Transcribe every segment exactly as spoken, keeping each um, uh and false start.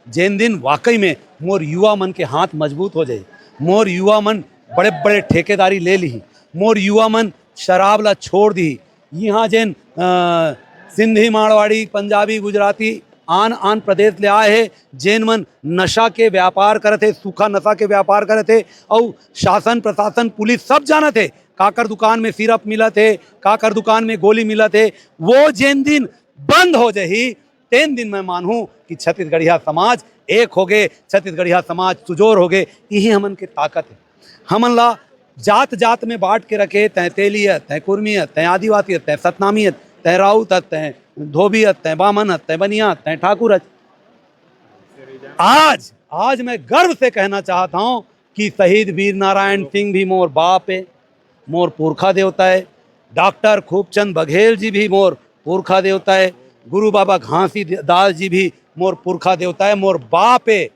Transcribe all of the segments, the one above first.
जेन दिन वाकई में मोर युवा मन के हाथ मजबूत हो जाही, मोर युवा मन बड़े-बड़े ठेकेदारी ले लिही, मोर युवा मन शराब ला छोड़ दिही, इहाँ जेन, अ, सिंधी, मारवाड़ी, पंजाबी, गुजराती, आन-आन प्रदेश ले आए हे, जेन मन नशा के व्यापार करत हे, सूखा नशा के व्यापार करत हे, अउ शासन, प्रशासन, पुलिस सब जानत हे, काकर दुकान में सिरप मिलत हे, काकर दुकान में गोली मिलत हे, वो जेन दिन बंद हो जाही, तेन दिन मैं मानहूँ कि छत्तीसगढ़िया समाज एक होगे, छत्तीसगढ़िया समाज सुजोर होगे। इही हमन के ताकत हे। हमन ला जात-जात में बांट के रखे, तैं तेली अस, तैं कुर्मी अस, तैं आदिवासी अस, तैं सतनामी अस, तैं राउत अस, तैं धोबी अस, तैं बामन अस, तैं बनिया अस, तैं ठाकुर अस। आज, आज मैं गर्व से कहना चाहत हौं कि शहीद वीर नारायण सिंह भी मोर बाप हे, मोर पुरखा देवता हे, डॉक्टर खूबचंद बघेल जी भी मोर पुरखा देवता हे, गुरु बाबा घासीदास जी भी मोर पुरखा देवता हे, मोर बाप हे।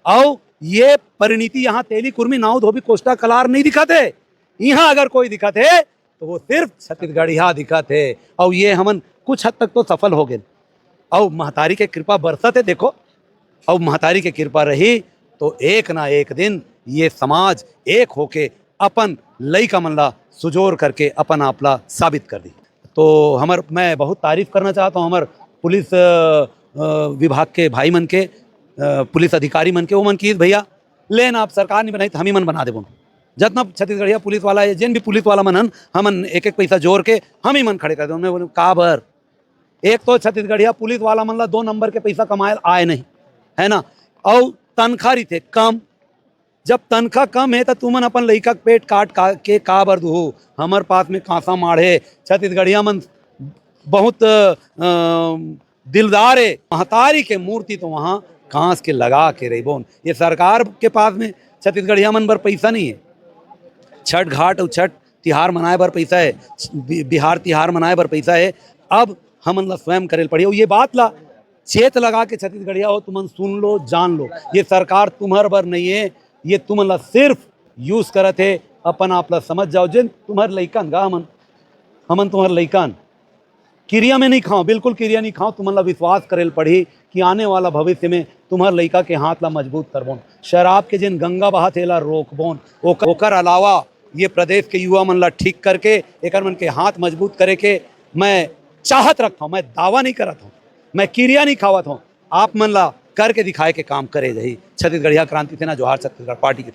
अउ ये परिणीति यहाँ तेली, कुर्मी, नाऊ, धोबी, कोस्टा, कलार नहीं दिखत हे। इहाँ अगर कोई दिखत हे, तो वो सिर्फ छत्तीसगढ़िया दिखत हे। अउ ये हमन कुछ हद तक तो सफल हो गेन। अउ महतारी के कृपा बरसत हे, देखो, अउ महतारी के कृपा रही, तो एक ना एक दिन ये समाज एक होके अपन लइका मन ला सुजोर करके अपन आप ला साबित कर दी। तो हमर, मैं बहुत तारीफ करना चाहत हौं हमर पुलिस, अ, अ, विभाग के भाई मन के, अ, पुलिस अधिकारी मन के, वो मन किहिस, "भैया, लेन आप सरकार नहीं बनाई, तो हम ही मन बना देबो। जतना छत्तीसगढ़िया पुलिस वाला हे, जेन भी पुलिस वाला मन हन, हमन एक-एक पैसा जोर के हम ही मन खड़े कर देबो।" मैं बोलूँ, "काबर?" एक तो छत्तीसगढ़िया पुलिस वाला मन ला दो नंबर के पैसा कमाए आए नहीं, है ना? अउ तनखा रहिथे कम। जब तनखा कम हे, त तुमन अपन लइका के पेट काट का, के काबर दुहू? हमर पास में कांसा माढ़ हे। छत्तीसगढ़िया मन बहुत, अ, दिलदार हे। महतारी के मूर्ति तो वहाँ कांस के लगा के रहिबोन। ये सरकार के पास में छत्तीसगढ़िया मन बर पैसा नहीं हे। छठ घाट अउ छठ तिहार मनाए बर पैसा हे, बि-, बिहार तिहार मनाए बर पैसा हे। अब हमन ला स्वयं करे ल पड़ही। अउ ये बात ला चेत लगा के छत्तीसगढ़िया हो, तुमन सुन लो, जान लो, ये सरकार तुम्हर बर नहीं हे, ये तुमन ला सिर्फ यूज़ करत हे। अपन आप ला समझ जाओ, जेन तुम्हर लइकन गा, हमन, हमन तुम्हर लइकन। किरिया में नहीं खाओ, बिल्कुल किरिया नहीं खाओ। तुमन ला विश्वास करे ल पड़ही कि आने वाला भविष्य में तुम्हर लइका के हाथ ला मजबूत करबोन। शराब के जेन गंगा बहत हे, एला रोकबोन। ओकर, ओकर अलावा ये प्रदेश के युवा मन ला ठीक करके एकर मन के हाथ मजबूत करे के मैं चाहत रखत हौं। मैं दावा नहीं करत हौं, मैं किरिया नहीं खावत हौं। आप मन ला करके दिखाए के काम करे जाही। छत्तीसगढ़िया क्रांति सेना, जोहार छत्तीसगढ़ पार्टी की तरफ।